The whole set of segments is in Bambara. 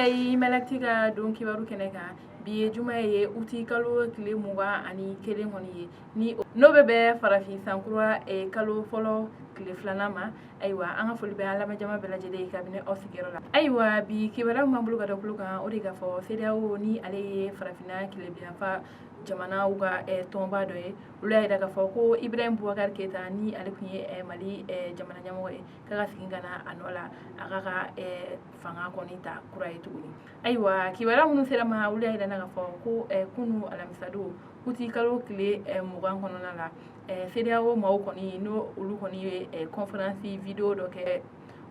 bisimila i Mali Actu ka don kibaru kɛnɛ kan. Bi ye juma ye, uti kalo tile 21 kɔni ye, ni n'o bɛ bɛn farafin sankura kalo fɔlɔ tile filanan ma. Ayiwa, an ka foli bɛ an lamɛnjama bɛɛ lajɛlen ye kabini aw sigiyɔrɔ la. Ayiwa, bi kibaruya min b'an bolo ka da tulo kan, o de k'a fɔ CEDEAO, ni ale ye farafinna tilebinyanfan jamanaw ka tɔnba dɔ ye, olu y'a jira k'a fɔ ko Ibrahim Boubacar Keita, ni ale tun ye Mali jamana ɲɛmɔgɔ ye, k'a ka segin ka na a nɔ la, a ka fanga kɔni ta kura ye tuguni. Ayiwa, kibaruya minnu sera ma, olu y'a jira k'a fɔ ko kunu alamisadon, uti kalo tile 20 kɔnɔna la, CEDEAO maaw kɔni, n'o olu kɔni ye conférence vidéo dɔ kɛ.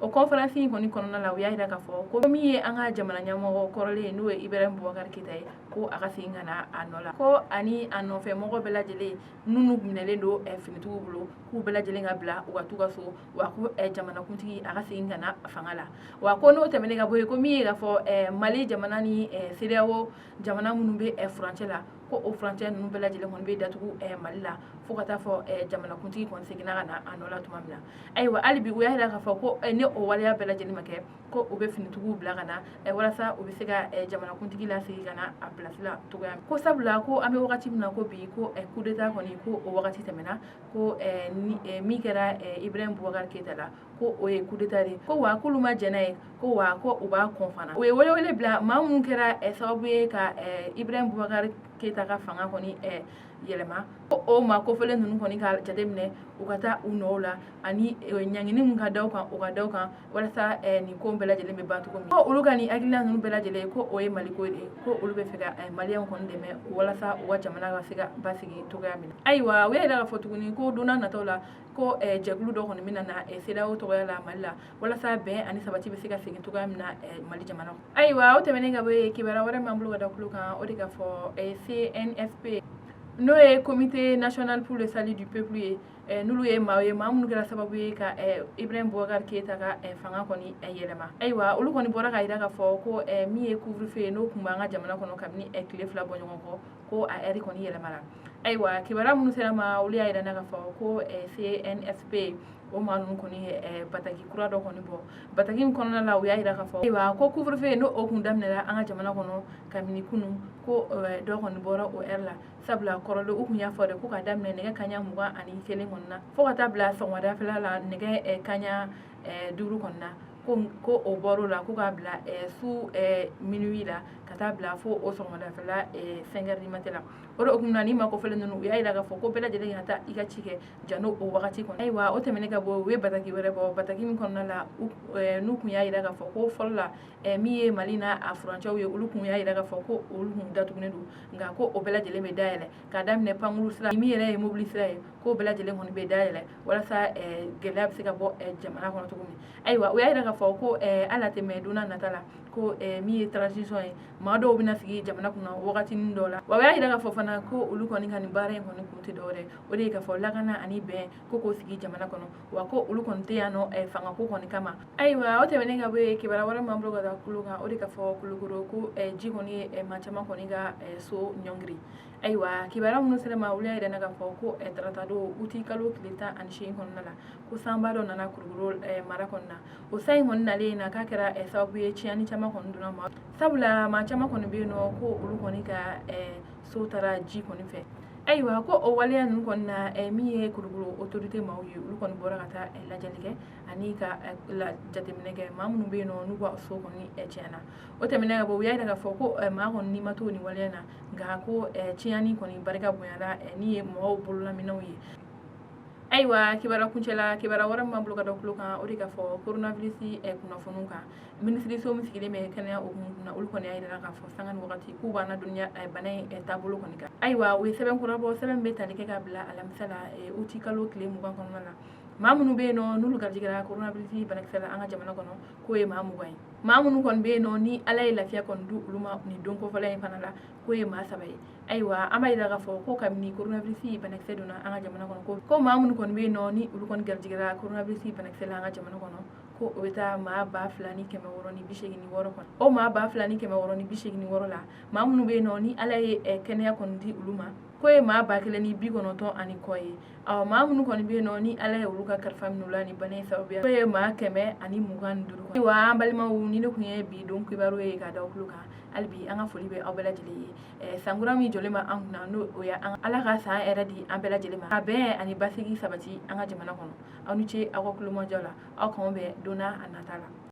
O conférence in kɔni kɔnɔna la, u y'a jira k'a fɔ ko min ye an ka jamana ɲɛmɔgɔ kɔrɔlen ye, n'o ye Ibrahim Boubacar Keita ye, ko a ka segin ka na a nɔ la, ko ani a nɔfɛ mɔgɔ bɛɛ lajɛlen minnu minɛlen don finitigiw bolo, k'u bɛɛ lajɛlen ka bila u ka t'u ka so, wa ko jamanakuntigi a ka segin ka na fanga la. Wa ko n'o tɛmɛnen ka bɔ yen, ko min ye k'a fɔ Mali jamana ni CEDEAO jamana minnu bɛ furancɛ la, ko o furancɛ ninnu bɛɛ lajɛlen kɔni bɛ datugu Mali la fo ka taa fɔ jamanakuntigi kɔni seginna ka na a nɔ la tuma min na. Ayiwa, hali bi u y'a jira k'a fɔ ko ni o waleya bɛɛ lajɛlen ma kɛ, ko u bɛ finitigiw bila ka na walasa u bɛ se ka jamanakuntigi lasegin ka na a place la cogoya min. Ko sabula ko an bɛ wagati min na ko bi, ko coup d'état kɔni, ko o wagati tɛmɛna, ko min kɛra Ibrahim Boubacar Keita la, ko o ye coup d'état de ye, ko wa k'olu ma jɛn n'a ye, ko wa ko u b'a kɔn fana. U ye welewele bila maa minnu kɛra sababu ye ka Ibrahim Boubacar Keita ka fanga kɔni yɛlɛma, ko o maa kofɔlen ninnu kɔni ka jateminɛ, u ka taa u nɔw la, ani ɲangini min ka da u kan, u ka da u kan, walasa nin ko bɛɛ lajɛlen bɛ ban cogo min. Ko olu ka nin hakilina ninnu bɛɛ lajɛlen, ko o ye Maliko de ye, ko olu bɛ fɛ ka Maliyɛnw kɔni dɛmɛ walasa u ka jamana ka se ka basigi cogoya min na. Ayiwa, u y'a jira k'a fɔ tuguni ko don n'a nataw la, ko jɛkulu dɔ kɔni bɛna na CEDEAO tɔgɔya la Mali la, walasa bɛn ani sabati bɛ se ka segin cogoya min na Mali jamana kɔnɔ. Ayiwa, o tɛmɛnen ka bɔ yen, kibaruya wɛrɛ min b'an bolo ka da tulo kan, o de ka fɔ CNSP, n'o ye Comité national pour le salut du peuple ye, n'olu ye maa ye, maa minnu kɛra sababu ye ka Ibrahim Boubacar Keita ka fanga kɔni yɛlɛma. Ayiwa, olu kɔni bɔra ka jira k'a fɔ ko min ye couvre-feu ye, n'o tun b'an ka jamana kɔnɔ kabini tile 2 bɔ ɲɔgɔn kɔ, ko a heure kɔni yɛlɛmara. Ayiwa, kibaruya minnu sera ma, olu y'a jira k'a fɔ ko CNSP, o maa ninnu kɔni ye bataki kura dɔ kɔni bɔ. Bataki in kɔnɔna la, u y'a jira k'a fɔ, ayiwa, ko couvre-feu, n'o o kun daminɛra an ka jamana kɔnɔ kabini kunun, ko dɔ kɔni bɔra o heure la, sabula kɔrɔlen u kun y'a fɔ de ko ka daminɛ nɛgɛ kaɲa 21 kɔni na fo ka taa bila sɔgɔmadafɛla la nɛgɛ kaɲa 5 kɔni na, ko o bɔr'o la, ko k'a bila su minuit la ka taa bila fo o sɔgɔmadafɛla 5 heures du matin la. O de hukumu na, ni maa kofɔlen ninnu, u y'a jira k'a fɔ ko bɛɛ lajɛlen ka taa i ka ci kɛ janni o wagati kɔnɔ. Ayiwa, o tɛmɛnen ka bɔ, u ye bataki wɛrɛ bɔ, bataki min kɔnɔna la, n'u kun y'a jira k'a fɔ ko fɔlɔ la, min ye Mali n'a a furancɛw ye, olu kun y'a jira k'a fɔ ko olu kun datugunen don, nka ko o bɛɛ lajɛlen bɛ dayɛlɛ k'a daminɛ pankuru sira, min yɛrɛ ye mobili sira ye, k'o bɛɛ lajɛlen kɔni bɛ dayɛlɛ walasa gɛlɛya bɛ se ka bɔ jamana kɔnɔ cogo min. Ayiwa, u y'a jira k'a fɔ ko hali a tɛ mɛn, don n'a nata la, ko min ye transition ye, maa dɔw bɛna sigi jamana kunna wagatinin dɔw la. Wa u y'a jira k'a fɔ fana ko olu kɔni ka nin baara in kɔni kun tɛ dɔwɛrɛ, o de ye k'a fɔ lakana ani bɛn, ko k'o sigi jamana kɔnɔ, wa ko olu kɔni tɛ yan nɔ fangako kɔni kama. Ayiwa, o tɛmɛnen ka bɔ yen, kibaruya wɛrɛ min b'an bolo ka da tulo kan, o de k'a fɔ Kulukoro, ko ji kɔni ye maa caman kɔni ka so ɲɔngiri. Ayiwa, kibaruya minnu sera ma, olu y'a jira k'a fɔ ko tarata don, uti kalo tile 18 kɔnɔna la, ko sanba dɔ nana Kulukoro mara kɔnɔna na. O san in kɔni nalen na, k'a kɛra sababu ye tiɲɛni caman kɔni donna ma, sabula maa caman kɔni bɛ yen nɔ ko olu kɔni ka so taara ji kɔni fɛ. Ayiwa, ko o waleya ninnu kɔni na, min ye Kulukoro autorité maaw ye, olu kɔni bɔra ka taa lajɛli kɛ ani ka jateminɛ kɛ maa minnu bɛ yen nɔ n'u ka so kɔni tiɲɛna. O tɛmɛnen ka bɔ, u y'a jira k'a fɔ ko maa kɔni n'i ma to nin waleya na, nka ko tiɲɛni kɔni barika bonyana ni ye mɔgɔw bololaminɛw ye. Ayiwa, kibaruya kuncɛ la, kibaruya wɛrɛ min b'an bolo ka da tulo kan, o de k'a fɔ coronavirus kunnafoniw kan, minisiriso min sigilen bɛ kɛnɛya hukumu kunna, olu kɔni y'a jira k'a fɔ sanga ni wagati k'u b'an ladɔnniya bana in taabolo kɔni kan. Ayiwa, u ye sɛbɛn kura bɔ, sɛbɛn bɛ tali kɛ ka bila alamisa la, uti kalo tile 20 kɔnɔna la, maa minnu bɛ yen nɔ n'olu garijɛgɛra coronavirus banakisɛ la an ka jamana kɔnɔ, k'o ye maa 20 ye. Maa minnu kɔni bɛ yen nɔ ni Ala ye lafiya kɔni di olu ma nin don kofɔlen in fana la, k'o ye maa 3 ye. Ayiwa, an b'a jira k'a fɔ ko kabini coronavirus banakisɛ donna an ka jamana kɔnɔ, ko maa minnu kɔni bɛ yen nɔ ni olu kɔni garijɛgɛra coronavirus banakisɛ la an ka jamana kɔnɔ, ko o bɛ taa maa 2686 kɔnɔ. O maa 2686 la, maa minnu bɛ yen nɔ ni Ala ye kɛnɛya kɔni di olu ma, k'o ye maa 1090 ani kɔ ye. Ɔ, maa minnu kɔni bɛ yen nɔ, ni Ala ye olu ka kalifa minɛ u la ni bana in sababuya, k'o ye maa 125. Ayiwa, an balimaw, ni ne tun ye bi don kibaru ye ka da aw tulo kan. Hali bi, an ka foli bɛ aw bɛɛ lajɛlen ye. Sankura min jɔlen bɛ an kunna, n'o o ye Ala ka san hɛrɛ di an bɛɛ lajɛlen ma, ka bɛn ani basigi sabati an ka jamana kɔnɔ. Aw ni ce aw ka kulomajɔ la. Aw k'an bɛn don n'a a nata la.